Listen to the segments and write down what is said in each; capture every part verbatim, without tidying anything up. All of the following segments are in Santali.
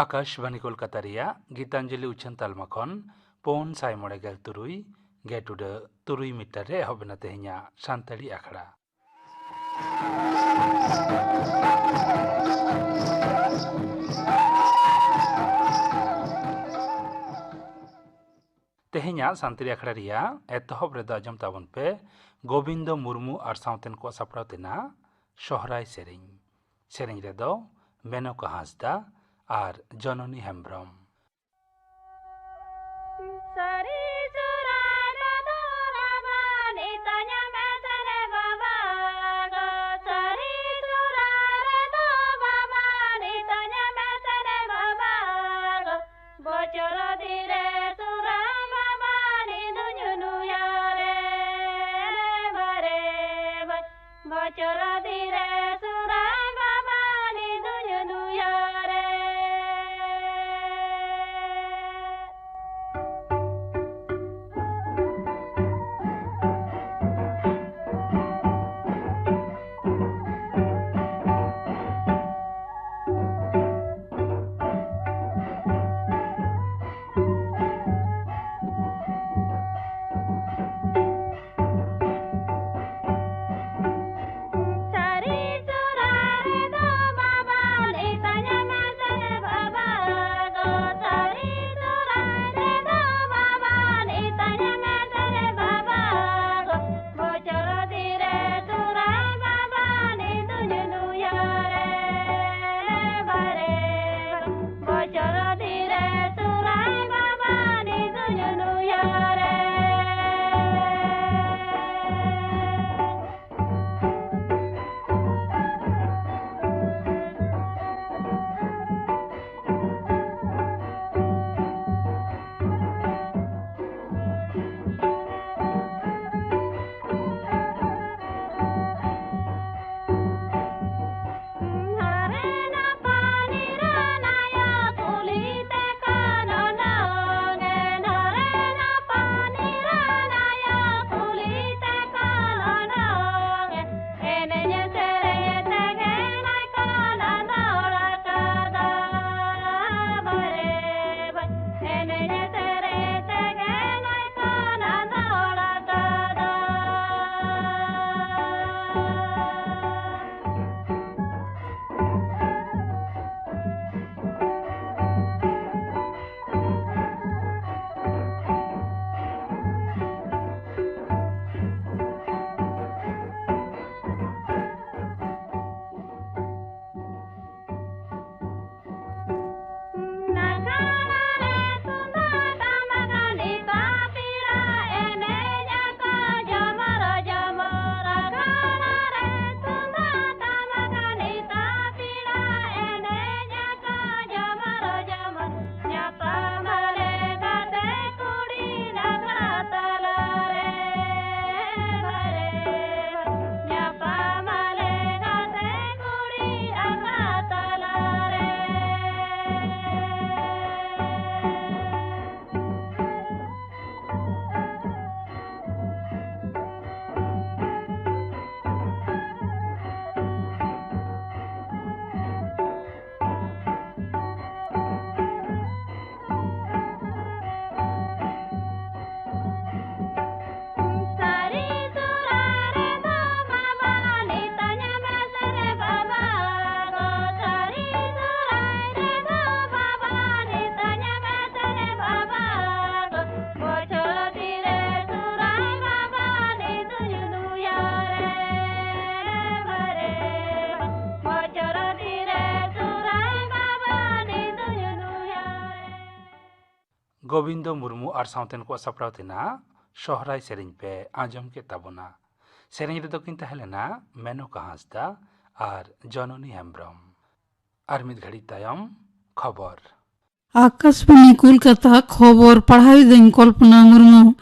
ᱟᱠᱟᱥᱵᱟᱱᱤ ᱠᱳᱞᱠᱟᱛᱟ ᱨᱮᱭᱟᱜ ᱜᱤᱛᱟᱧᱡᱚᱞᱤ ᱩᱪᱷᱟᱹᱱ ᱛᱟᱞᱢᱟ ᱠᱷᱚᱱ ᱯᱩᱱ ᱥᱟᱭ ᱢᱚᱬᱮ ᱜᱮᱞ ᱛᱩᱨᱩᱭ ᱜᱮ ᱴᱩᱰᱟᱹᱜ ᱛᱩᱨᱩᱭ ᱢᱤᱴᱟᱨ ᱨᱮ ᱮᱦᱚᱵ ᱮᱱᱟ ᱛᱮᱦᱮᱧᱟᱜ ᱥᱟᱱᱛᱟᱲᱤ ᱟᱠᱷᱲᱟ᱾ ᱛᱮᱦᱮᱧᱟᱜ ᱥᱟᱱᱛᱟᱲᱤ ᱟᱠᱷᱲᱟ ᱨᱮᱭᱟᱜ ᱮᱛᱚᱦᱚᱵ ᱨᱮᱫᱚ ᱟᱸᱡᱚᱢ ᱛᱟᱵᱚᱱ ᱯᱮ ᱜᱳᱵᱤᱱᱫᱚ ᱢᱩᱨᱢᱩ ᱟᱨ ᱥᱟᱶᱛᱮᱱ ᱠᱚᱣᱟᱜ ᱥᱟᱯᱲᱟᱣ ᱛᱮᱱᱟᱜ ᱥᱚᱦᱨᱟᱭ ᱥᱮᱨᱮᱧ᱾ ᱥᱮᱨᱮᱧ ᱨᱮᱫᱚ ᱢᱮᱱᱚᱠᱟ ᱦᱟᱸᱥᱫᱟ ᱟᱨ ᱡᱚᱱᱚᱱᱤ ᱦᱮᱢᱵᱽᱨᱚᱢ᱾ ᱥᱟᱹᱨᱤ ᱥᱚᱦᱨᱟᱭ ᱨᱮᱫᱚ ᱵᱟᱵᱟ ᱱᱤᱛᱟᱹᱧ ᱢᱮᱥᱮᱨᱮ ᱵᱟᱵᱟ ᱜᱚ᱾ ᱥᱟᱹᱨᱤ ᱥᱚᱦᱨᱟᱭ ᱨᱮᱫᱚ ᱵᱟᱵᱟ ᱱᱤᱛᱟᱹᱧ ᱢᱮᱥᱮᱨᱮ ᱵᱟᱵᱟ ᱜᱚ᱾ ᱵᱚᱪᱷᱚᱨ ᱫᱤᱱ ᱨᱮ ᱥᱚᱦᱨᱟᱭ ᱵᱟᱵᱟ ᱱᱤᱫᱩᱧ ᱱᱩᱭᱟᱨᱮ ᱵᱟᱨᱮ ᱵᱟᱨ᱾ ᱵᱚᱪᱷᱚᱨ ᱫᱤᱱ ᱨᱮ ᱥᱚᱦᱨᱟᱭ ᱵᱟᱵᱟ ᱱᱤᱫᱩᱧ ᱱᱩᱭᱟᱨᱮ᱾ ᱜᱳᱵᱤᱱᱫᱚ ᱢᱩᱨᱢᱩ ᱟᱨ ᱥᱟᱶᱛᱮᱱ ᱠᱚᱣᱟᱜ ᱥᱟᱯᱲᱟᱣ ᱛᱮᱱᱟᱜ ᱥᱚᱦᱨᱟᱭ ᱥᱮᱨᱮᱧ ᱯᱮ ᱟᱸᱡᱚᱢ ᱠᱮᱫ ᱛᱟᱵᱚᱱᱟ᱾ ᱥᱮᱨᱮᱧ ᱨᱮᱫᱚ ᱠᱤᱱ ᱛᱟᱦᱮᱸ ᱞᱮᱱᱟ ᱢᱮᱱᱚᱠᱟ ᱦᱟᱸᱥᱫᱟ ᱟᱨ ᱡᱚᱱᱚᱱᱤ ᱦᱮᱢᱵᱨᱚᱢ᱾ ᱟᱨ ᱢᱤᱫ ᱜᱷᱟᱹᱲᱤᱡ ᱛᱟᱭᱚᱢ ᱠᱷᱚᱵᱚᱨ᱾ ᱟᱠᱟᱥᱵᱟᱱᱤ ᱠᱳᱞᱠᱟᱛᱟ, ᱠᱷᱚᱵᱚᱨ ᱯᱟᱲᱦᱟᱣᱤᱫᱟᱹᱧ ᱠᱚᱞᱯᱚᱱᱟ ᱢᱩᱨᱢᱩ᱾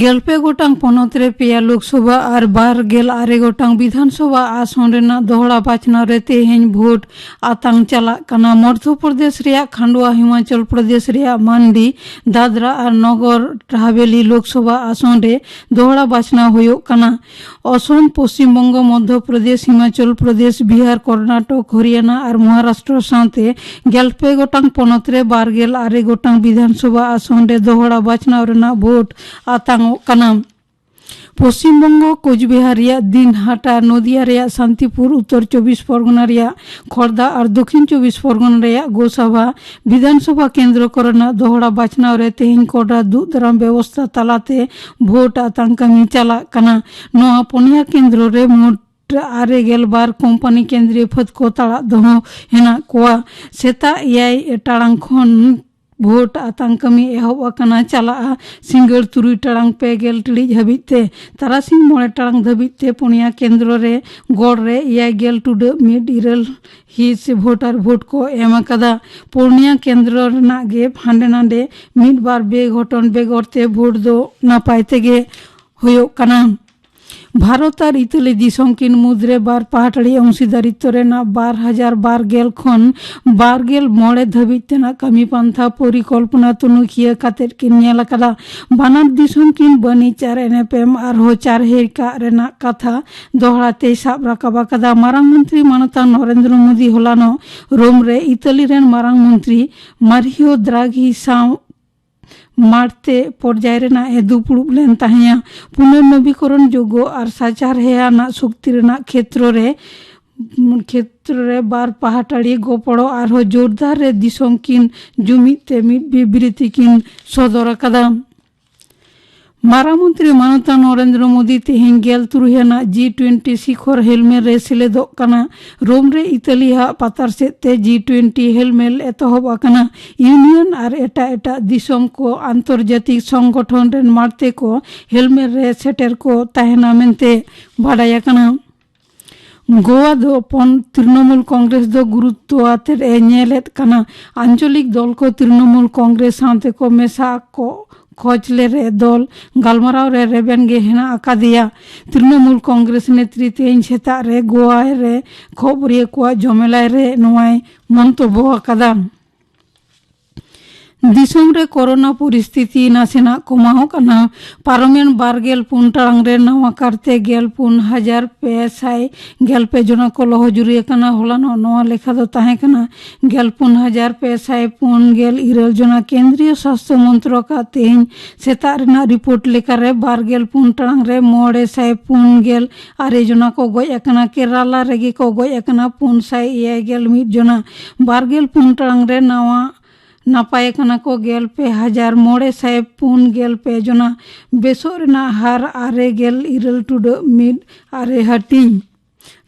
ᱜᱮᱞ ᱯᱮ ᱜᱚᱴᱟᱝ ᱯᱚᱱᱚᱛ ᱨᱮ ᱯᱮᱭᱟ ᱞᱳᱠᱥᱚᱵᱷᱟ ᱟᱨ ᱵᱟᱨ ᱜᱮᱞ ᱟᱨᱮ ᱜᱚᱴᱟᱝ ᱵᱤᱫᱷᱟᱱ ᱥᱚᱵᱷᱟ ᱟᱥᱚᱱ ᱨᱮᱱᱟᱜ ᱫᱚᱦᱲᱟ ᱵᱟᱪᱷᱱᱟᱣ ᱨᱮ ᱛᱮᱦᱮᱧ ᱵᱷᱳᱴ ᱟᱛᱟᱝ ᱪᱟᱞᱟᱜ ᱠᱟᱱᱟ᱾ ᱢᱚᱫᱷᱭᱚ ᱯᱨᱚᱫᱮᱥ ᱨᱮᱭᱟᱜ ᱠᱷᱟᱱᱰᱣᱟ, ᱦᱤᱢᱟᱪᱚᱞ ᱯᱨᱚᱫᱮᱥ ᱨᱮᱭᱟᱜ ᱢᱟᱱᱰᱤ, ᱫᱟᱫᱨᱟ ᱟᱨ ᱱᱚᱜᱚᱨ ᱦᱟᱵᱮᱞᱤ ᱞᱳᱠᱥᱚᱵᱷᱟ ᱟᱥᱚᱱ ᱨᱮ ᱫᱚᱦᱲᱟ ᱵᱟᱪᱷᱱᱟᱣ ᱦᱩᱭᱩᱜ ᱠᱟᱱᱟ᱾ ᱚᱥᱚᱢ, ᱯᱚᱥᱪᱤᱢ ᱵᱚᱝᱜᱚ, ᱢᱚᱫᱷᱭᱚ ᱯᱨᱚᱫᱮᱥ, ᱦᱤᱢᱟᱪᱚᱞ ᱯᱨᱚᱫᱮᱥ, ᱵᱤᱦᱟᱨ, ᱠᱚᱨᱱᱟᱴᱚᱠ, ᱦᱚᱨᱤᱭᱟᱱᱟ ᱟᱨ ᱢᱚᱦᱟᱨᱟᱥᱴᱨᱚ ᱥᱟᱶᱛᱮ ᱜᱮᱞ ᱯᱮ ᱜᱚᱴᱟᱝ ᱯᱚᱱᱚᱛ ᱨᱮ ᱵᱟᱨ ᱜᱮᱞ ᱟᱨᱮ ᱜᱚᱴᱟᱝ ᱵᱤᱫᱷᱟᱱ ᱥᱚᱵᱷᱟ ᱟᱥᱚᱱ ᱨᱮ ᱫᱚᱦᱲᱟ ᱵᱟᱪᱷᱱᱟᱣ ᱨᱮᱱᱟᱜ ᱵᱷᱳᱴ ᱟᱛᱟᱝᱚᱜ ᱠᱟᱱᱟ᱾ ᱯᱚᱥᱪᱤᱢ ᱵᱚᱝᱜᱚ, ᱠᱳᱪᱵᱤᱦᱟᱨ ᱨᱮᱭᱟᱜ ᱫᱤᱱᱦᱟᱴᱟ, ᱱᱚᱫᱤᱭᱟ ᱨᱮᱭᱟᱜ ᱥᱟᱱᱛᱤᱯᱩᱨ, ᱩᱛᱛᱚᱨ ᱪᱚᱵᱵᱤᱥ ᱯᱚᱨᱜᱚᱱᱟ ᱨᱮᱭᱟᱜ ᱠᱷᱚᱲᱫᱟ ᱟᱨ ᱫᱚᱠᱷᱤᱱ ᱪᱚᱵᱵᱤᱥ ᱯᱚᱨᱜᱚᱱᱟ ᱨᱮᱭᱟᱜ ᱜᱳᱥᱟᱵᱷᱟ ᱵᱤᱫᱷᱟᱱ ᱥᱚᱵᱷᱟ ᱠᱮᱱᱫᱨᱚ ᱠᱚᱨᱮᱱᱟᱜ ᱫᱚᱦᱲᱟ ᱵᱟᱪᱷᱱᱟᱣ ᱨᱮ ᱛᱮᱦᱮᱧ ᱠᱚᱰᱟ ᱫᱩᱜ ᱫᱟᱨᱟᱢ ᱵᱮᱵᱚᱥᱛᱷᱟ ᱛᱟᱞᱟᱛᱮ ᱵᱷᱳᱴ ᱟᱛᱟᱝ ᱠᱟᱹᱢᱤ ᱪᱟᱞᱟᱜ ᱠᱟᱱᱟ᱾ ᱱᱚᱣᱟ ᱯᱩᱱᱭᱟ ᱠᱮᱱᱫᱨᱚ ᱨᱮ ᱢᱳᱴ ᱟᱨᱮ ᱜᱮᱞ ᱵᱟᱨ ᱠᱳᱢᱯᱟᱱᱤ ᱠᱮᱱᱫᱨᱤᱭᱚ ᱯᱷᱟᱹᱫ ᱠᱚ ᱛᱟᱲᱟᱜ ᱫᱚᱦᱚ ᱦᱮᱱᱟᱜ ᱠᱚᱣᱟ᱾ ᱥᱮᱛᱟᱜ ᱮᱭᱟᱭ ᱴᱟᱲᱟᱝ ᱠᱷᱚᱱ ᱵᱷᱳᱴ ᱟᱛᱟᱝ ᱠᱟᱹᱢᱤ ᱮᱦᱚᱵ ᱟᱠᱟᱱᱟ, ᱪᱟᱞᱟᱜᱼᱟ ᱥᱤᱸᱜᱟᱹᱲ ᱛᱩᱨᱩᱭ ᱴᱟᱲᱟᱝ ᱯᱮ ᱜᱮᱞ ᱴᱤᱲᱤᱡ ᱦᱟᱹᱵᱤᱡ ᱛᱮ᱾ ᱛᱟᱨᱟᱥᱤᱧ ᱢᱚᱬᱮ ᱴᱟᱲᱟᱝ ᱫᱷᱟᱹᱵᱤᱡ ᱛᱮ ᱯᱩᱱᱭᱟ ᱠᱮᱱᱫᱨᱚ ᱨᱮ ᱜᱚᱲ ᱨᱮ ᱮᱭᱟᱭ ᱜᱮᱞ ᱴᱩᱰᱟᱹᱜ ᱢᱤᱫ ᱤᱨᱟᱹᱞ ᱦᱤᱸᱥ ᱵᱷᱳᱴᱟᱨ ᱵᱷᱳᱴ ᱠᱚ ᱮᱢ ᱟᱠᱟᱫᱟ᱾ ᱯᱩᱱᱭᱟ ᱠᱮᱱᱫᱨᱚ ᱨᱮᱱᱟᱜ ᱜᱮ ᱦᱟᱸᱰᱮ ᱱᱟᱰᱮ ᱢᱤᱫ ᱵᱟᱨ ᱵᱮᱜᱷᱚᱴᱚᱱ ᱵᱮᱜᱚᱨ ᱛᱮ ᱵᱷᱳᱴ ᱫᱚ ᱱᱟᱯᱟᱭ ᱛᱮᱜᱮ ᱦᱩᱭᱩᱜ ᱠᱟᱱᱟ᱾ ᱵᱷᱟᱨᱚᱛ ᱟᱨ ᱤᱛᱟᱞᱤ ᱫᱤᱥᱚᱢ ᱠᱤᱱ ᱢᱩᱫᱽᱨᱮ ᱵᱟᱨ ᱯᱟᱦᱴᱟᱲᱤ ᱚᱝᱥᱤᱫᱟᱨᱤᱛᱛᱚ ᱨᱮᱱᱟᱜ ᱵᱟᱨ ᱦᱟᱡᱟᱨ ᱵᱟᱨ ᱜᱮᱞ ᱠᱷᱚᱱ ᱵᱟᱨ ᱜᱮᱞ ᱢᱚᱬᱮ ᱫᱷᱟᱹᱵᱤᱡ ᱛᱮᱱᱟᱜ ᱠᱟᱹᱢᱤ ᱯᱟᱱᱛᱷᱟ ᱯᱚᱨᱤᱠᱚᱞᱯᱚᱱᱟ ᱛᱩᱱᱩᱠᱷᱤᱭᱟᱹ ᱠᱟᱛᱮᱫ ᱠᱤᱱ ᱧᱮᱞ ᱟᱠᱟᱫᱟ᱾ ᱵᱟᱱᱟᱨ ᱫᱤᱥᱚᱢ ᱠᱤᱱ ᱵᱟᱹᱱᱤᱡᱽ ᱟᱨ ᱮᱱᱮᱯᱮᱢ ᱟᱨᱦᱚᱸ ᱪᱟᱨᱦᱮ ᱠᱟᱜ ᱨᱮᱱᱟᱜ ᱠᱟᱛᱷᱟ ᱫᱚᱦᱲᱟ ᱛᱮᱭ ᱥᱟᱵ ᱨᱟᱠᱟᱵ ᱟᱠᱟᱫᱟ᱾ ᱢᱟᱨᱟᱝ ᱢᱚᱱᱛᱨᱤ ᱢᱟᱱᱚᱛᱟᱱ ᱱᱚᱨᱮᱱᱫᱨᱚ ᱢᱳᱫᱤ ᱦᱚᱞᱟᱱᱚᱜ ᱨᱳᱢ ᱨᱮ ᱤᱛᱟᱞᱤ ᱨᱮᱱ ᱢᱟᱨᱟᱝ ᱢᱚᱱᱛᱨᱤ ᱢᱟᱨᱦᱤᱭᱳ ᱫᱨᱟᱜᱷᱤ ᱥᱟᱶ ᱢᱟᱲᱛᱮ ᱯᱚᱨᱡᱟᱭ ᱨᱮᱱᱟᱜ ᱮ ᱫᱩᱯᱲᱩᱵ ᱞᱮᱱ ᱛᱟᱦᱮᱸᱭᱟ᱾ ᱯᱩᱱᱚᱨᱱᱚᱵᱤᱠᱚᱨᱚᱱ ᱡᱳᱜᱽᱜᱚ ᱟᱨ ᱥᱟᱪᱟᱨᱦᱮᱭᱟᱱᱟᱜ ᱥᱚᱠᱛᱤ ᱨᱮᱱᱟᱜ ᱠᱷᱮᱛᱨᱚ ᱨᱮ, ᱠᱷᱮᱛᱨᱚ ᱨᱮ ᱵᱟᱨ ᱯᱟᱦᱴᱟᱲᱤ ᱜᱚᱯᱚᱲᱚ ᱟᱨᱦᱚᱸ ᱡᱳᱨᱫᱟᱨ ᱨᱮ ᱫᱤᱥᱚᱢ ᱠᱤᱱ ᱡᱩᱢᱤᱫ ᱛᱮ ᱢᱤᱫ ᱵᱤᱵᱨᱤᱛᱤ ᱠᱤᱱ ᱥᱚᱫᱚᱨ ᱟᱠᱟᱫᱟ᱾ ᱢᱟᱨᱟᱝ ᱢᱚᱱᱛᱨᱤ ᱢᱟᱱᱚᱛᱟᱱ ᱱᱚᱨᱮᱱᱫᱨᱚ ᱢᱳᱫᱤ ᱛᱮᱦᱮᱧ ᱜᱮᱞ ᱛᱩᱨᱩᱭ ᱟᱱᱟᱜ ᱡᱤ ᱴᱩᱭᱮᱱᱴᱤ ᱥᱤᱠᱷᱚᱨ ᱦᱮᱞᱢᱮᱞ ᱨᱮ ᱥᱮᱞᱮᱫᱚᱜ ᱠᱟᱱᱟ᱾ ᱨᱳᱢ ᱨᱮ ᱤᱛᱟᱞᱤ ᱦᱟᱜ ᱯᱟᱛᱟᱨ ᱥᱮᱫ ᱛᱮ ᱡᱤ ᱴᱩᱭᱮᱱᱴᱤ ᱦᱮᱞᱢᱮᱞ ᱮᱛᱚᱦᱚᱵ ᱟᱠᱟᱱᱟ᱾ ᱤᱭᱩᱱᱤᱭᱚᱱ ᱟᱨ ᱮᱴᱟᱜ ᱮᱴᱟᱜ ᱫᱤᱥᱚᱢ ᱠᱚ ᱟᱱᱛᱚᱨᱡᱟᱛᱤᱠ ᱥᱚᱝᱜᱚᱴᱷᱚᱱ ᱨᱮᱱ ᱢᱟᱲᱛᱮ ᱠᱚ ᱦᱮᱞᱢᱮᱞ ᱨᱮ ᱥᱮᱴᱮᱨ ᱠᱚ ᱛᱟᱦᱮᱱᱟ ᱢᱮᱱᱛᱮ ᱵᱟᱰᱟᱭ ᱟᱠᱟᱱᱟ᱾ ᱜᱳᱣᱟ ᱫᱚ ᱯᱚᱱ ᱛᱨᱤᱱᱚᱢᱩᱞ ᱠᱚᱝᱜᱨᱮᱥ ᱫᱚ ᱜᱩᱨᱩᱛᱛᱚ ᱟᱛᱮᱫ ᱮ ᱧᱮᱞᱮᱫ ᱠᱟᱱᱟ᱾ ᱟᱧᱪᱚᱞᱤᱠ ᱫᱚᱞ ᱠᱚ ᱛᱨᱤᱱᱚᱢᱩᱞ ᱠᱚᱝᱜᱨᱮᱥ ᱥᱟᱶᱛᱮ ᱠᱚ ᱢᱮᱥᱟ ᱠᱚ ᱠᱷᱚᱡᱽ ᱞᱮ ᱨᱮ ᱫᱚᱞ ᱜᱟᱞᱢᱟᱨᱟᱣ ᱨᱮ ᱨᱮᱵᱮᱱ ᱜᱮ ᱦᱮᱱᱟᱜ ᱟᱠᱟᱫᱮᱭᱟ᱾ ᱛᱨᱤᱱᱚᱢᱩᱞ ᱠᱚᱝᱜᱨᱮᱥ ᱱᱮᱛᱨᱤ ᱛᱮᱦᱮᱧ ᱥᱮᱛᱟᱜ ᱨᱮ ᱜᱳᱣᱟ ᱨᱮ ᱠᱷᱚᱵᱚᱨᱤᱭᱟᱹ ᱠᱚᱣᱟᱜ ᱡᱚᱢᱮᱞᱟᱭ ᱨᱮ ᱱᱚᱣᱟᱭ ᱢᱚᱱᱛᱚᱵᱵᱚ ᱟᱠᱟᱫᱟ᱾ ᱫᱤᱥᱚᱢ ᱨᱮ ᱠᱳᱨᱳᱱᱟ ᱯᱚᱨᱤᱥᱛᱷᱤᱛᱤ ᱱᱟᱥᱮᱱᱟᱜ ᱠᱚᱢᱟᱣ ᱠᱟᱱᱟ᱾ ᱯᱟᱨᱚᱢᱮᱱ ᱵᱟᱨ ᱜᱮᱞ ᱯᱩᱱ ᱴᱟᱲᱟᱝ ᱨᱮ ᱱᱟᱣᱟ ᱠᱟᱨᱛᱮ ᱜᱮᱞ ᱯᱩᱱ ᱦᱟᱡᱟᱨ ᱯᱮ ᱥᱟᱭ ᱜᱮᱞ ᱯᱮ ᱡᱚᱱᱟ ᱠᱚ ᱞᱚᱦᱚᱡᱩᱨᱤ ᱟᱠᱟᱱᱟ᱾ ᱦᱚᱞᱟᱱᱚᱜ ᱱᱚᱣᱟ ᱞᱮᱠᱷᱟ ᱫᱚ ᱛᱟᱦᱮᱸ ᱠᱟᱱᱟ ᱜᱮᱞ ᱯᱩᱱ ᱦᱟᱡᱟᱨ ᱯᱮ ᱥᱟᱭ ᱯᱩᱱ ᱜᱮᱞ ᱤᱨᱟᱹᱞ ᱡᱚᱱᱟ᱾ ᱠᱮᱱᱫᱨᱤᱭᱚ ᱥᱟᱥᱛᱷᱚ ᱢᱚᱱᱛᱨᱚᱠ ᱟᱜ ᱛᱮᱦᱮᱧ ᱥᱮᱛᱟᱜ ᱨᱮᱱᱟᱜ ᱨᱤᱯᱳᱨᱴ ᱞᱮᱠᱟᱨᱮ ᱵᱟᱨ ᱜᱮᱞ ᱯᱩᱱ ᱴᱟᱲᱟᱝ ᱨᱮ ᱢᱚᱬᱮ ᱥᱟᱭ ᱯᱩᱱ ᱜᱮᱞ ᱟᱨᱮ ᱡᱚᱱᱟ ᱠᱚ ᱜᱚᱡ ᱟᱠᱟᱱᱟ᱾ ᱠᱮᱨᱟᱞᱟ ᱨᱮᱜᱮ ᱠᱚ ᱜᱚᱡ ᱟᱠᱟᱱᱟ ᱯᱩᱱ ᱥᱟᱭ ᱮᱭᱟᱭ ᱜᱮᱞ ᱢᱤᱫ ᱡᱚᱱᱟ᱾ ᱵᱟᱨ ᱜᱮᱞ ᱯᱩᱱ ᱴᱟᱲᱟᱝ ᱨᱮ ᱱᱟᱣᱟ ᱱᱟᱯᱟᱭ ᱟᱠᱟᱱᱟ ᱠᱚ ᱜᱮᱞ ᱯᱮ ᱦᱟᱡᱟᱨ ᱢᱚᱬᱮ ᱥᱟᱭ ᱯᱩᱱ ᱜᱮᱞ ᱯᱮ ᱡᱚᱱᱟ᱾ ᱵᱮᱥᱚᱜ ᱨᱮᱱᱟᱜ ᱦᱟᱨ ᱟᱨᱮ ᱜᱮᱞ ᱤᱨᱟᱹᱞ ᱴᱩᱰᱟᱹᱜ ᱢᱤᱫ ᱟᱨᱮ ᱦᱟᱹᱴᱤᱧ᱾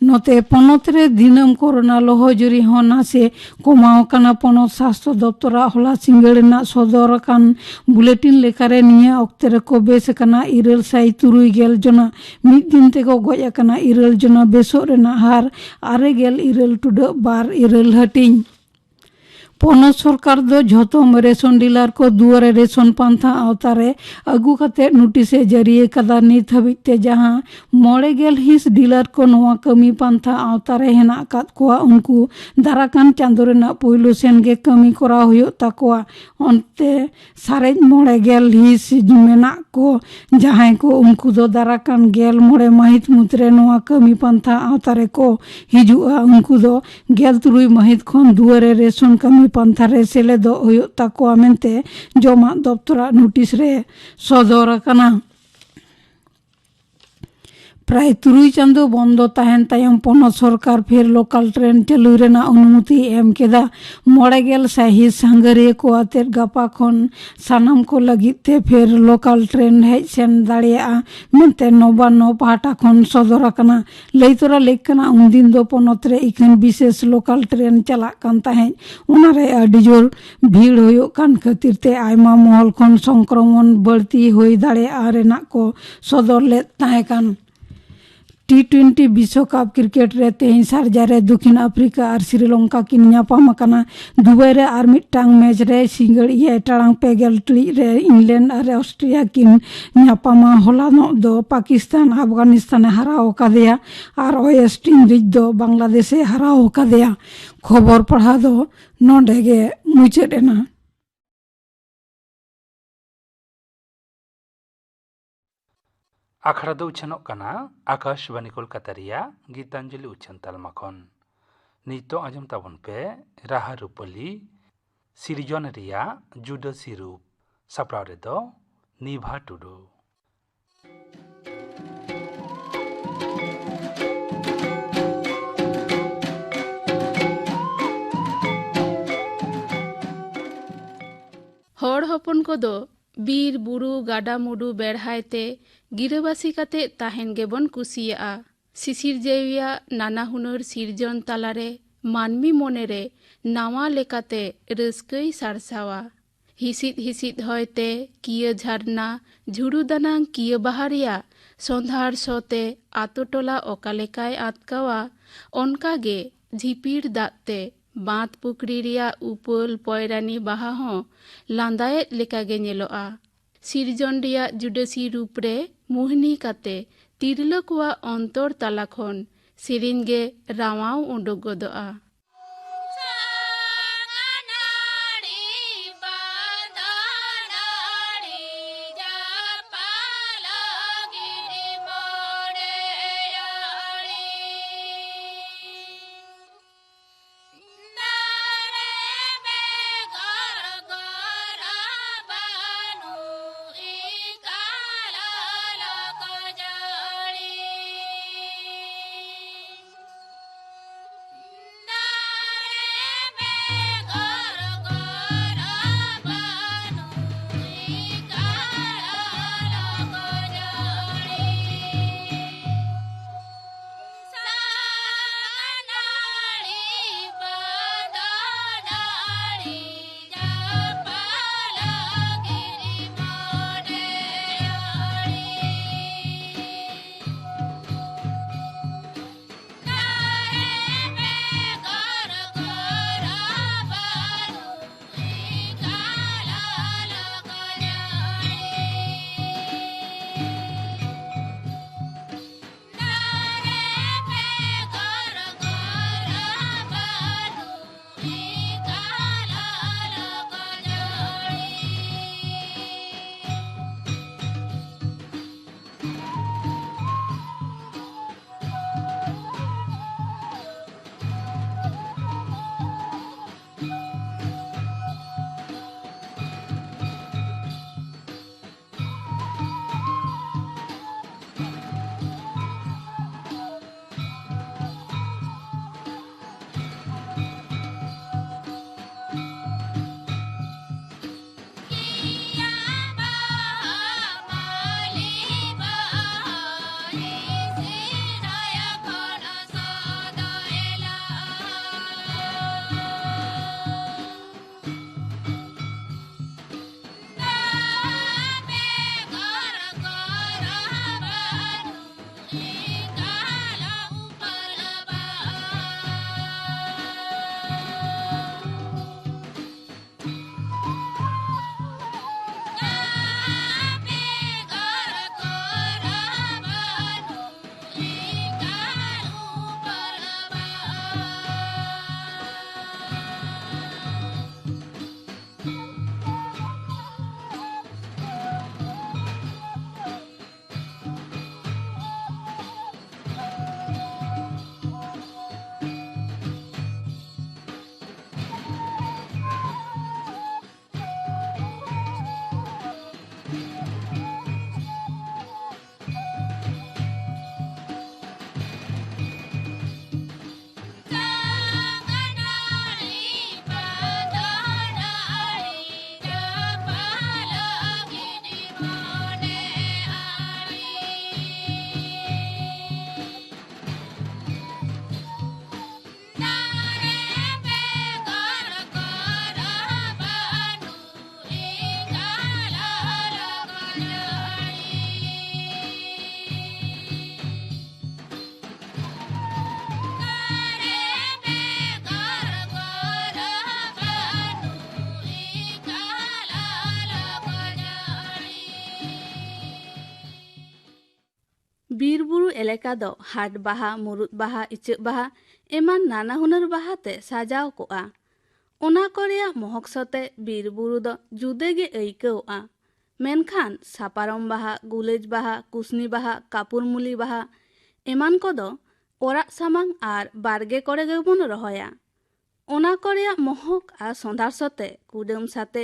ᱱᱚᱛᱮ ᱯᱚᱱᱚᱛ ᱨᱮ ᱫᱤᱱᱟᱹᱢ ᱠᱳᱨᱳᱱᱟ ᱞᱚᱦᱚᱡᱩᱨᱤ ᱦᱚᱸ ᱱᱟᱥᱮ ᱠᱚᱢᱟᱣ ᱟᱠᱟᱱᱟ᱾ ᱯᱚᱱᱚᱛ ᱥᱟᱥᱛᱷᱚ ᱫᱚᱯᱛᱚᱨᱟᱜ ᱦᱚᱞᱟ ᱥᱤᱸᱜᱟᱹᱲ ᱨᱮᱱᱟᱜ ᱥᱚᱫᱚᱨ ᱟᱠᱟᱱ ᱵᱩᱞᱮᱴᱤᱱ ᱞᱮᱠᱟᱨᱮ ᱱᱤᱭᱟᱹ ᱚᱠᱛᱮ ᱨᱮᱠᱚ ᱵᱮᱥ ᱟᱠᱟᱱᱟ ᱤᱨᱟᱹᱞ ᱥᱟᱭ ᱛᱩᱨᱩᱭ ᱜᱮᱞ ᱡᱚᱱᱟ᱾ ᱢᱤᱫ ᱫᱤᱱ ᱛᱮᱠᱚ ᱜᱚᱡ ᱟᱠᱟᱱᱟ ᱤᱨᱟᱹᱞ ᱡᱚᱱᱟ᱾ ᱵᱮᱥᱚᱜ ᱨᱮᱱᱟᱜ ᱦᱟᱨ ᱟᱨᱮ ᱜᱮᱞ ᱤᱨᱟᱹᱞ ᱴᱩᱰᱟᱹᱜ ᱵᱟᱨ ᱤᱨᱟᱹᱞ ᱦᱟᱹᱴᱤᱧ᱾ ᱯᱚᱱᱚᱛ ᱥᱚᱨᱠᱟᱨ ᱫᱚ ᱡᱷᱚᱛᱚ ᱨᱮᱥᱚᱱ ᱰᱤᱞᱟᱨ ᱠᱚ ᱫᱩᱣᱟᱨᱮ ᱨᱮᱥᱚᱱ ᱯᱟᱱᱛᱷᱟ ᱟᱣᱛᱟ ᱨᱮ ᱟᱹᱜᱩ ᱠᱟᱛᱮ ᱱᱳᱴᱤᱥ ᱮ ᱡᱟᱹᱨᱤ ᱟᱠᱟᱫᱟ᱾ ᱱᱤᱛ ᱦᱟᱹᱵᱤᱡ ᱛᱮ ᱡᱟᱦᱟᱸ ᱢᱚᱬᱮ ᱜᱮᱞ ᱦᱤᱸᱥ ᱰᱤᱞᱟᱨ ᱠᱚ ᱱᱚᱣᱟ ᱠᱟᱹᱢᱤ ᱯᱟᱱᱛᱷᱟ ᱟᱣᱛᱟ ᱨᱮ ᱦᱮᱱᱟᱜ ᱟᱠᱟᱫ ᱠᱚᱣᱟ, ᱩᱱᱠᱩ ᱫᱟᱨᱟᱠᱟᱱ ᱪᱟᱸᱫᱳ ᱨᱮᱱᱟᱜ ᱯᱳᱭᱞᱳ ᱥᱮᱱ ᱜᱮ ᱠᱟᱹᱢᱤ ᱠᱚᱨᱟᱣ ᱦᱩᱭᱩᱜ ᱛᱟᱠᱚᱣᱟ᱾ ᱚᱱᱛᱮ ᱥᱟᱨᱮᱡ ᱢᱚᱬᱮ ᱜᱮᱞ ᱦᱤᱸᱥ ᱢᱮᱱᱟᱜ ᱠᱚ ᱡᱟᱦᱟᱸᱭ ᱠᱚ, ᱩᱱᱠᱩ ᱫᱚ ᱫᱟᱨᱟᱠᱟᱱ ᱜᱮᱞ ᱢᱚᱬᱮ ᱢᱟᱹᱦᱤᱛ ᱢᱩᱫᱽᱨᱮ ᱱᱚᱣᱟ ᱠᱟᱹᱢᱤ ᱯᱟᱱᱛᱷᱟ ᱟᱣᱛᱟ ᱨᱮᱠᱚ ᱦᱤᱡᱩᱜᱼᱟ᱾ ᱩᱱᱠᱩ ᱫᱚ ᱜᱮᱞ ᱛᱩᱨᱩᱭ ᱢᱟᱹᱦᱤᱛ ᱠᱷᱚᱱ ᱫᱩᱣᱟᱨᱮ ᱨᱮᱥᱚᱱ ᱠᱟᱹᱢᱤ ᱯᱟᱱᱛᱷᱟ ᱨᱮ ᱥᱮᱞᱮᱫᱚᱜ ᱦᱩᱭᱩᱜ ᱛᱟᱠᱚᱣᱟ ᱢᱮᱱᱛᱮ ᱡᱚᱢᱟᱜ ᱫᱚᱯᱛᱚᱨᱟᱜ ᱱᱳᱴᱤᱥ ᱨᱮ ᱥᱚᱫᱚᱨ ᱟᱠᱟᱱᱟ᱾ ᱯᱨᱟᱭ ᱛᱩᱨᱩᱭ ᱪᱟᱸᱫᱚ ᱵᱚᱱᱫᱚ ᱛᱟᱦᱮᱱ ᱛᱟᱭᱚᱢ ᱯᱚᱱᱚᱛ ᱥᱚᱨᱠᱟᱨ ᱯᱷᱮᱨ ᱞᱳᱠᱟᱞ ᱴᱨᱮᱱ ᱪᱟᱹᱞᱩ ᱨᱮᱱᱟᱜ ᱚᱱᱩᱢᱚᱛᱤᱭ ᱮᱢ ᱠᱮᱫᱟ᱾ ᱢᱚᱬᱮ ᱜᱮᱞ ᱥᱟᱭᱦᱤᱸᱥ ᱥᱟᱸᱜᱷᱟᱨᱤᱭᱟᱹ ᱠᱚ ᱟᱛᱮᱫ ᱜᱟᱯᱟ ᱠᱷᱚᱱ ᱥᱟᱱᱟᱢ ᱠᱚ ᱞᱟᱹᱜᱤᱫ ᱛᱮ ᱯᱷᱮᱨ ᱞᱳᱠᱟᱞ ᱴᱨᱮᱱ ᱦᱮᱡ ᱥᱮᱱ ᱫᱟᱲᱮᱭᱟᱜᱼᱟ ᱢᱮᱱᱛᱮ ᱱᱚᱵᱟᱱᱱᱚ ᱯᱟᱦᱴᱟ ᱠᱷᱚᱱ ᱥᱚᱫᱚᱨ ᱟᱠᱟᱱᱟ᱾ ᱞᱟᱹᱭ ᱛᱚᱨᱟ ᱞᱮᱠ ᱠᱟᱱᱟ, ᱩᱱᱫᱤᱱ ᱫᱚ ᱯᱚᱱᱚᱛ ᱨᱮ ᱤᱠᱷᱟᱹᱱ ᱵᱤᱥᱮᱥ ᱞᱳᱠᱟᱞ ᱴᱨᱮᱱ ᱪᱟᱞᱟᱜ ᱠᱟᱱ ᱛᱟᱦᱮᱸᱫ᱾ ᱚᱱᱟᱨᱮ ᱟᱹᱰᱤ ᱡᱳᱨ ᱵᱷᱤᱲ ᱦᱩᱭᱩᱜ ᱠᱟᱱ ᱠᱷᱟᱹᱛᱤᱨ ᱛᱮ ᱟᱭᱢᱟ ᱢᱚᱦᱚᱞ ᱠᱷᱚᱱ ᱥᱚᱝᱠᱨᱚᱢᱚᱱ ᱵᱟᱹᱲᱛᱤ ᱦᱩᱭ ᱫᱟᱲᱮᱭᱟᱜᱼᱟ ᱨᱮᱱᱟᱜ ᱠᱚ ᱥᱚᱫᱚᱨ ᱞᱮᱫ ᱛᱟᱦᱮᱸ ᱠᱟᱱ᱾ ᱴᱤ ᱴᱩᱭᱮᱱᱴᱤ ᱵᱤᱥᱣᱚᱠᱟᱯ ᱠᱨᱤᱠᱮᱴ ᱨᱮ ᱛᱮᱦᱮᱧ ᱥᱟᱨᱡᱟ ᱨᱮ ᱫᱚᱠᱷᱤᱱ ᱟᱯᱷᱨᱤᱠᱟ ᱟᱨ ᱥᱨᱤᱞᱚᱝᱠᱟ ᱠᱤᱱ ᱧᱟᱯᱟᱢ ᱟᱠᱟᱱᱟ᱾ ᱫᱩᱵᱟᱭ ᱨᱮ ᱟᱨ ᱢᱤᱫᱴᱟᱝ ᱢᱮᱪ ᱨᱮ ᱥᱤᱸᱜᱟᱹᱲ ᱮᱭᱟᱭ ᱴᱟᱲᱟᱝ ᱯᱮ ᱜᱮᱞ ᱴᱤᱲᱤᱡ ᱨᱮ ᱤᱝᱞᱮᱱᱰ ᱟᱨ ᱚᱥᱴᱨᱮᱞᱤᱭᱟ ᱠᱤᱱ ᱧᱟᱯᱟᱢᱟ᱾ ᱦᱚᱞᱟᱱᱚᱜ ᱫᱚ ᱯᱟᱠᱤᱥᱛᱟᱱ ᱟᱯᱷᱜᱟᱱᱤᱥᱛᱟᱱ ᱮ ᱦᱟᱨᱟᱣ ᱟᱠᱟᱫᱮᱭᱟ ᱟᱨ ᱳᱭᱮᱥᱴ ᱤᱱᱰᱤᱡᱽ ᱫᱚ ᱵᱟᱝᱞᱟᱫᱮᱥ ᱮ ᱦᱟᱨᱟᱣ ᱟᱠᱟᱫᱮᱭᱟ᱾ ᱠᱷᱚᱵᱚᱨ ᱯᱟᱲᱦᱟᱣ ᱫᱚ ᱱᱚᱰᱮ ᱜᱮ ᱢᱩᱪᱟᱹᱫ ᱮᱱᱟ᱾ ᱟᱠᱷᱲᱟ ᱫᱚ ᱩᱪᱷᱟᱹᱱᱚᱜ ᱠᱟᱱᱟ ᱟᱠᱟᱥᱵᱟᱱᱤ ᱠᱳᱞᱠᱟᱛᱟ ᱨᱮᱭᱟᱜ ᱜᱤᱛᱟᱧᱡᱚᱞᱤ ᱩᱪᱷᱟᱹᱱ ᱛᱟᱞᱢᱟ ᱠᱷᱚᱱ᱾ ᱱᱤᱛᱚᱜ ᱟᱸᱡᱚᱢ ᱛᱟᱵᱚᱱ ᱯᱮ ᱨᱟᱦᱟ ᱨᱩᱯᱟᱹᱞᱤ, ᱥᱤᱨᱡᱚᱱ ᱨᱮᱭᱟᱜ ᱡᱩᱰᱟᱹᱥᱤ ᱨᱩᱯ᱾ ᱥᱟᱯᱲᱟᱣ ᱨᱮᱫᱚ ᱱᱤᱵᱷᱟ ᱴᱩᱰᱩ᱾ ᱦᱚᱲ ᱦᱚᱯᱚᱱ ᱠᱚᱫᱚ ᱵᱤᱨ, ᱵᱩᱨᱩ, ᱜᱟᱰᱟ, ᱢᱩᱰᱩ ᱵᱮᱲᱦᱟᱭ ᱛᱮ ᱜᱤᱨᱟᱹᱵᱟᱹᱥᱤ ᱠᱟᱛᱮ ᱛᱟᱦᱮᱱ ᱜᱮᱵᱚᱱ ᱠᱩᱥᱤᱭᱟᱜᱼᱟ᱾ ᱥᱤᱥᱤᱨᱡᱟᱹᱣᱤᱭᱟᱜ ᱱᱟᱱᱟ ᱦᱩᱱᱟᱹᱨ ᱥᱤᱨᱡᱚᱱ ᱛᱟᱞᱟᱨᱮ ᱢᱟᱹᱱᱢᱤ ᱢᱚᱱᱮᱨᱮ ᱱᱟᱣᱟ ᱞᱮᱠᱟᱛᱮ ᱨᱟᱹᱥᱠᱟᱹᱭ ᱥᱟᱨᱥᱟᱣᱟ᱾ ᱦᱤᱥᱤᱫ ᱦᱤᱥᱤᱫ ᱦᱚᱭᱛᱮ ᱠᱤᱭᱟᱹ ᱡᱷᱟᱨᱱᱟ, ᱡᱷᱩᱲᱩ ᱫᱟᱱᱟᱝ ᱠᱤᱭᱟᱹ ᱵᱟᱦᱟ ᱨᱮᱭᱟᱜ ᱥᱚᱸᱫᱷᱟᱲ ᱥᱚ ᱛᱮ ᱟᱛᱳ ᱴᱚᱞᱟ ᱚᱠᱟ ᱞᱮᱠᱟᱭ ᱟᱸᱛᱠᱟᱣᱟ, ᱚᱱᱠᱟ ᱜᱮ ᱡᱷᱤᱯᱤᱲ ᱫᱟᱜ ᱛᱮ ᱵᱟᱸᱫᱽ ᱯᱩᱠᱷᱨᱤ ᱨᱮᱭᱟᱜ ᱩᱯᱟᱹᱞ ᱯᱚᱭᱨᱟᱱᱤ ᱵᱟᱦᱟ ᱦᱚᱸ ᱞᱟᱸᱫᱟᱭᱮᱫ ᱞᱮᱠᱟᱜᱮ ᱧᱮᱞᱚᱜᱼᱟ᱾ ᱥᱤᱨᱡᱚᱱ ᱨᱮᱭᱟᱜ ᱡᱩᱰᱟᱹᱥᱤ ᱨᱩᱯ ᱨᱮ ᱢᱩᱦᱱᱤ ᱠᱟᱛᱮ ᱛᱤᱨᱞᱟᱹ ᱠᱚᱣᱟᱜ ᱚᱱᱛᱚᱨ ᱛᱟᱞᱟ ᱠᱷᱚᱱ ᱥᱮᱨᱮᱧ ᱜᱮ ᱨᱟᱶᱟᱣ ᱩᱰᱩᱠ ᱜᱚᱫᱚᱜᱼᱟ᱾ ᱵᱤᱨ ᱵᱩᱨᱩ ᱮᱞᱟᱠᱟ ᱫᱚ ᱦᱟᱴ ᱵᱟᱦᱟ, ᱢᱩᱨᱩᱫ ᱵᱟᱦᱟ, ᱤᱪᱟᱹᱜ ᱵᱟᱦᱟ ᱮᱢᱟᱱ ᱱᱟᱱᱟ ᱦᱩᱱᱟᱹᱨ ᱵᱟᱦᱟ ᱛᱮ ᱥᱟᱡᱟᱣ ᱠᱚᱜᱼᱟ᱾ ᱚᱱᱟ ᱠᱚ ᱨᱮᱭᱟᱜ ᱢᱚᱦᱚᱠ ᱥᱚᱛᱮ ᱵᱤᱨ ᱵᱩᱨᱩ ᱫᱚ ᱡᱩᱫᱟᱹ ᱜᱮ ᱟᱹᱭᱠᱟᱹᱣᱜᱼᱟ᱾ ᱢᱮᱱᱠᱷᱟᱱ ᱥᱟᱯᱟᱨᱚᱢ ᱵᱟᱦᱟ, ᱜᱩᱞᱟᱹᱡ ᱵᱟᱦᱟ, ᱠᱩᱥᱱᱤ ᱵᱟᱦᱟ, ᱠᱟᱯᱩᱨ ᱢᱩᱞᱤ ᱵᱟᱦᱟ ᱮᱢᱟᱱ ᱠᱚᱫᱚ ᱚᱲᱟᱜ ᱥᱟᱢᱟᱝ ᱟᱨ ᱵᱟᱲᱜᱮ ᱠᱚᱨᱮ ᱜᱮᱵᱚᱱ ᱨᱚᱦᱚᱭᱟ᱾ ᱚᱱᱟ ᱠᱚ ᱨᱮᱭᱟᱜ ᱢᱚᱦᱚᱠ ᱟᱨ ᱥᱚᱸᱫᱷᱟᱲ ᱥᱚᱛᱮ ᱠᱩᱰᱟᱹᱢ ᱥᱟᱛᱮ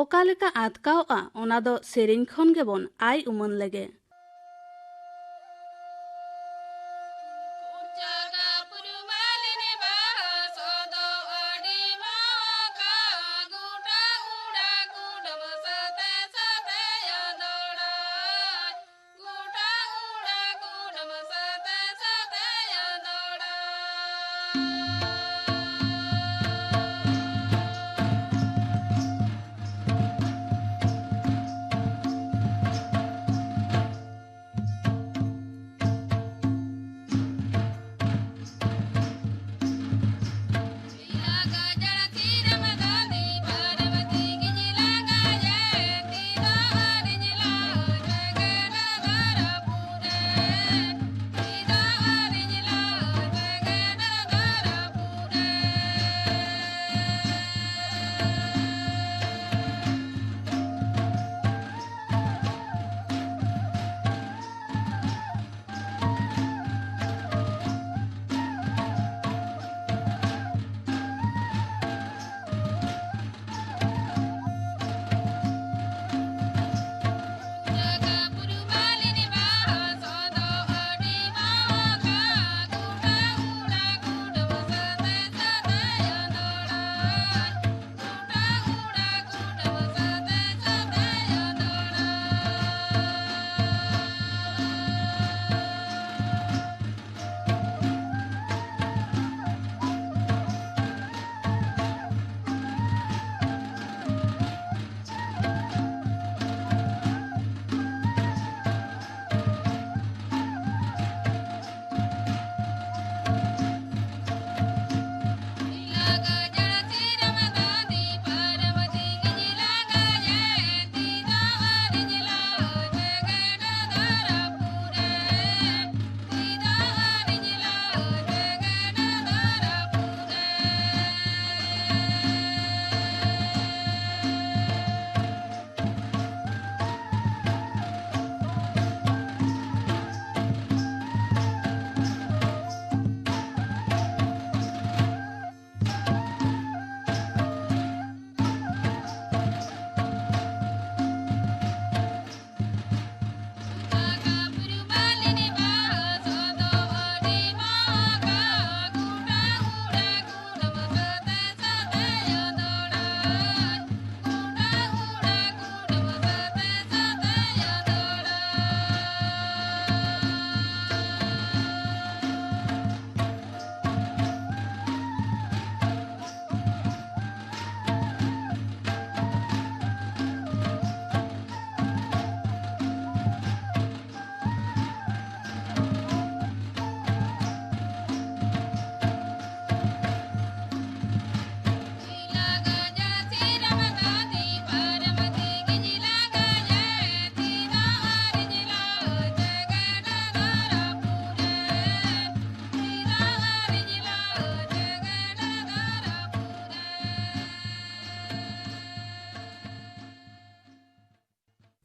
ᱚᱠᱟ ᱞᱮᱠᱟ ᱟᱛᱠᱟᱣᱜᱼᱟ, ᱚᱱᱟ ᱫᱚ ᱥᱮᱨᱮᱧ ᱠᱷᱚᱱ ᱜᱮᱵᱚᱱ ᱟᱭ ᱩᱢᱟᱹᱱ ᱞᱮᱜᱮ᱾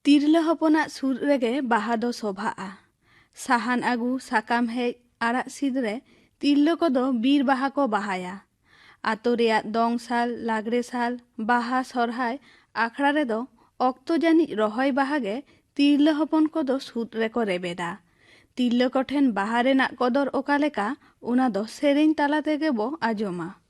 ᱛᱤᱨᱞᱟᱹ ᱦᱚᱯᱚᱱᱟᱜ ᱥᱩᱫ ᱨᱮᱜᱮ ᱵᱟᱦᱟ ᱫᱚ ᱥᱚᱵᱷᱟᱜᱼᱟ᱾ ᱥᱟᱦᱟᱱ ᱟᱹᱜᱩ, ᱥᱟᱠᱟᱢ ᱦᱮᱡ, ᱟᱲᱟᱜ ᱥᱤᱫ ᱨᱮ ᱛᱤᱨᱞᱟᱹ ᱠᱚᱫᱚ ᱵᱤᱨ ᱵᱟᱦᱟ ᱠᱚ ᱵᱟᱦᱟᱭᱟ᱾ ᱟᱛᱳ ᱨᱮᱭᱟᱜ ᱫᱚᱝ ᱥᱟᱞ, ᱞᱟᱜᱽᱲᱮ ᱥᱟᱞ, ᱵᱟᱦᱟ, ᱥᱚᱨᱦᱟᱭ ᱟᱠᱷᱲᱟ ᱨᱮᱫᱚ ᱚᱠᱛᱚ ᱡᱟᱹᱱᱤᱡ ᱨᱚᱦᱚᱭ ᱵᱟᱦᱟ ᱜᱮ ᱛᱤᱨᱞᱟᱹ ᱦᱚᱯᱚᱱ ᱠᱚᱫᱚ ᱥᱩᱫ ᱨᱮᱠᱚ ᱨᱮᱵᱮᱫᱟ᱾ ᱛᱤᱨᱞᱟᱹ ᱠᱚᱴᱷᱮᱱ ᱵᱟᱦᱟ ᱨᱮᱱᱟᱜ ᱠᱚᱫᱚᱨ ᱚᱠᱟ ᱞᱮᱠᱟ, ᱚᱱᱟ ᱫᱚ ᱥᱮᱨᱮᱧ ᱛᱟᱞᱟ ᱛᱮᱜᱮ ᱵᱚ ᱟᱸᱡᱚᱢᱟ᱾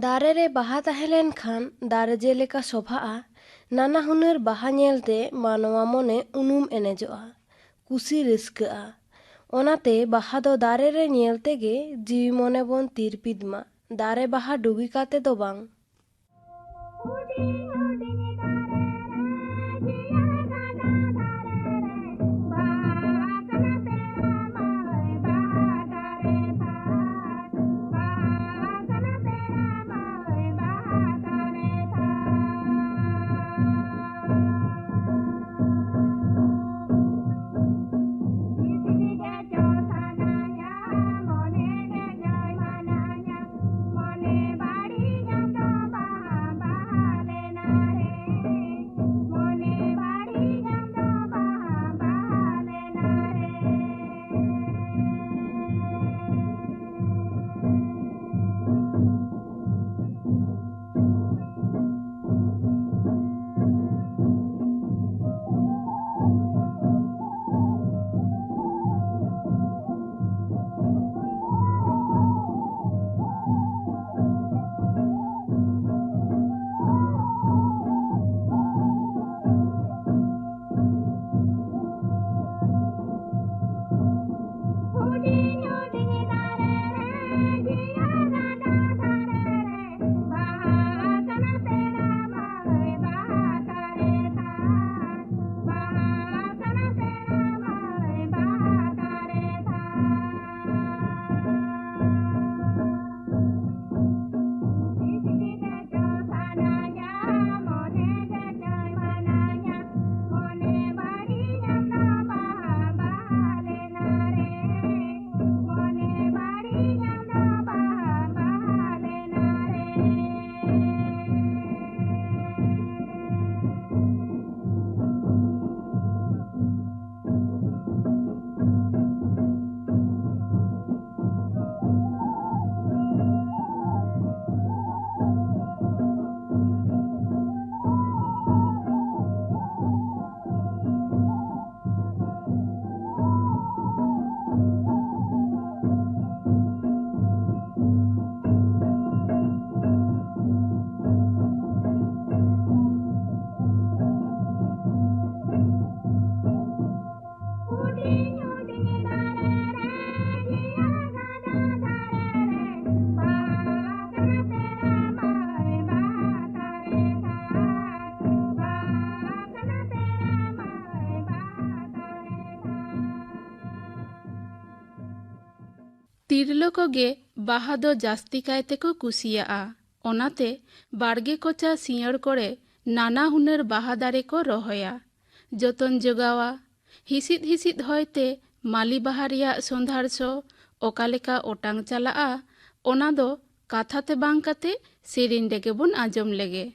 ᱫᱟᱨᱮ ᱨᱮ ᱵᱟᱦᱟ ᱛᱟᱦᱮᱸ ᱞᱮᱱᱠᱷᱟᱱ ᱫᱟᱨᱮ ᱡᱮᱞᱮᱠᱟ ᱥᱚᱵᱷᱟᱜᱼᱟ, ᱱᱟᱱᱟ ᱦᱩᱱᱟᱹᱨ ᱵᱟᱦᱟ ᱧᱮᱞᱛᱮ ᱢᱟᱱᱣᱟ ᱢᱚᱱᱮ ᱩᱱᱩᱢ ᱮᱱᱮᱡᱚᱜᱼᱟ, ᱠᱩᱥᱤ ᱨᱟᱹᱥᱠᱟᱹᱜᱼᱟ᱾ ᱚᱱᱟᱛᱮ ᱵᱟᱦᱟ ᱫᱚ ᱫᱟᱨᱮ ᱨᱮ ᱧᱮᱞ ᱛᱮᱜᱮ ᱡᱤᱣᱤ ᱢᱚᱱᱮ ᱵᱚᱱ ᱛᱤᱨᱯᱤᱫ ᱢᱟ, ᱫᱟᱨᱮ ᱵᱟᱦᱟ ᱰᱩᱜᱤ ᱠᱟᱛᱮ ᱫᱚ ᱵᱟᱝ᱾ ᱛᱤᱨᱞᱟᱹ ᱠᱚᱜᱮ ᱵᱟᱦᱟ ᱫᱚ ᱡᱟᱹᱥᱛᱤ ᱠᱟᱭ ᱛᱮᱠᱚ ᱠᱩᱥᱤᱭᱟᱜᱼᱟ᱾ ᱚᱱᱟᱛᱮ ᱵᱟᱲᱜᱮ ᱠᱚᱪᱟ ᱥᱤᱭᱟᱹᱲ ᱠᱚᱨᱮ ᱱᱟᱱᱟ ᱦᱩᱱᱟᱹᱨ ᱵᱟᱦᱟ ᱫᱟᱨᱮ ᱠᱚ ᱨᱚᱦᱚᱭᱟ, ᱡᱚᱛᱚᱱ ᱡᱚᱜᱟᱣᱟ᱾ ᱦᱤᱥᱤᱫ ᱦᱤᱥᱤᱫ ᱦᱚᱭᱛᱮ ᱢᱟᱹᱞᱤ ᱵᱟᱦᱟ ᱨᱮᱭᱟᱜ ᱥᱚᱸᱫᱷᱟᱲ ᱥᱚ ᱚᱠᱟ ᱞᱮᱠᱟ ᱚᱴᱟᱝ ᱪᱟᱞᱟᱜᱼᱟ, ᱚᱱᱟ ᱫᱚ ᱠᱟᱛᱷᱟ ᱛᱮ ᱵᱟᱝ ᱠᱟᱛᱮ ᱥᱮᱨᱮᱧ ᱨᱮᱜᱮ ᱵᱚᱱ ᱟᱸᱡᱚᱢ ᱞᱮᱜᱮ᱾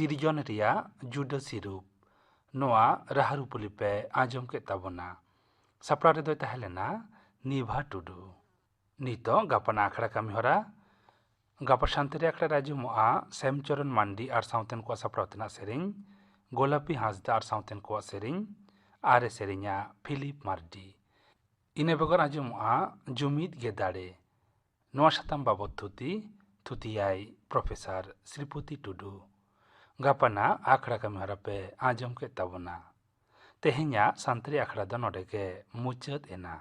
ᱥᱤᱨᱡᱚᱱ ᱨᱮᱭᱟᱜ ᱡᱩᱰᱟᱹᱥᱤ ᱨᱩᱯ᱾ ᱱᱚᱣᱟ ᱨᱟᱦᱟᱨᱩᱯᱩᱞᱤ ᱯᱮ ᱟᱸᱡᱚᱢ ᱠᱮᱫ ᱛᱟᱵᱚᱱᱟ᱾ ᱥᱟᱯᱲᱟᱣ ᱨᱮᱫᱚᱭ ᱛᱟᱦᱮᱸ ᱞᱮᱱᱟ ᱱᱤᱵᱷᱟ ᱴᱩᱰᱩ᱾ ᱱᱤᱛᱚᱜ ᱜᱟᱯᱟᱱᱟᱜ ᱟᱠᱷᱲᱟ ᱠᱟᱹᱢᱤᱦᱚᱨᱟ᱾ ᱜᱟᱯᱟ ᱥᱟᱱᱛᱟᱲᱤ ᱟᱠᱷᱲᱟ ᱨᱮ ᱟᱸᱡᱚᱢᱚᱜᱼᱟ ᱥᱮᱢᱪᱚᱨᱚᱱ ᱢᱟᱱᱰᱤ ᱟᱨ ᱥᱟᱶᱛᱮᱱ ᱠᱚᱣᱟᱜ ᱥᱟᱯᱲᱟᱣ ᱛᱮᱱᱟᱜ ᱥᱮᱨᱮᱧ, ᱜᱳᱞᱟᱯᱤ ᱦᱟᱸᱥᱫᱟ ᱟᱨ ᱥᱟᱶᱛᱮᱱ ᱠᱚᱣᱟᱜ ᱥᱮᱨᱮᱧ, ᱟᱨᱮ ᱥᱮᱨᱮᱧᱟ ᱯᱷᱤᱞᱤᱯ ᱢᱟᱨᱰᱤ᱾ ᱤᱱᱟᱹ ᱵᱮᱜᱚᱨ ᱟᱸᱡᱚᱢᱚᱜᱼᱟ ᱡᱩᱢᱤᱫ ᱜᱮ ᱫᱟᱲᱮ᱾ ᱱᱚᱣᱟ ᱥᱟᱛᱟᱢ ᱵᱟᱵᱚᱛ ᱛᱷᱩᱛᱤ, ᱛᱷᱩᱛᱤᱭᱟᱭ ᱯᱨᱚᱯᱷᱮᱥᱚᱨ ᱥᱨᱤᱯᱚᱛᱤ ᱴᱩᱰᱩ᱾ ᱜᱟᱯᱟᱱᱟᱜ ᱟᱠᱷᱲᱟ ᱠᱟᱹᱢᱤᱦᱚᱨᱟ ᱯᱮ ᱟᱸᱡᱚᱢ ᱠᱮᱫ ᱛᱟᱵᱚᱱᱟ᱾ ᱛᱮᱦᱮᱧᱟᱜ ᱥᱟᱱᱛᱟᱲᱤ ᱟᱠᱷᱲᱟ ᱫᱚ ᱱᱚᱰᱮ ᱜᱮ ᱢᱩᱪᱟᱹᱫ ᱮᱱᱟ᱾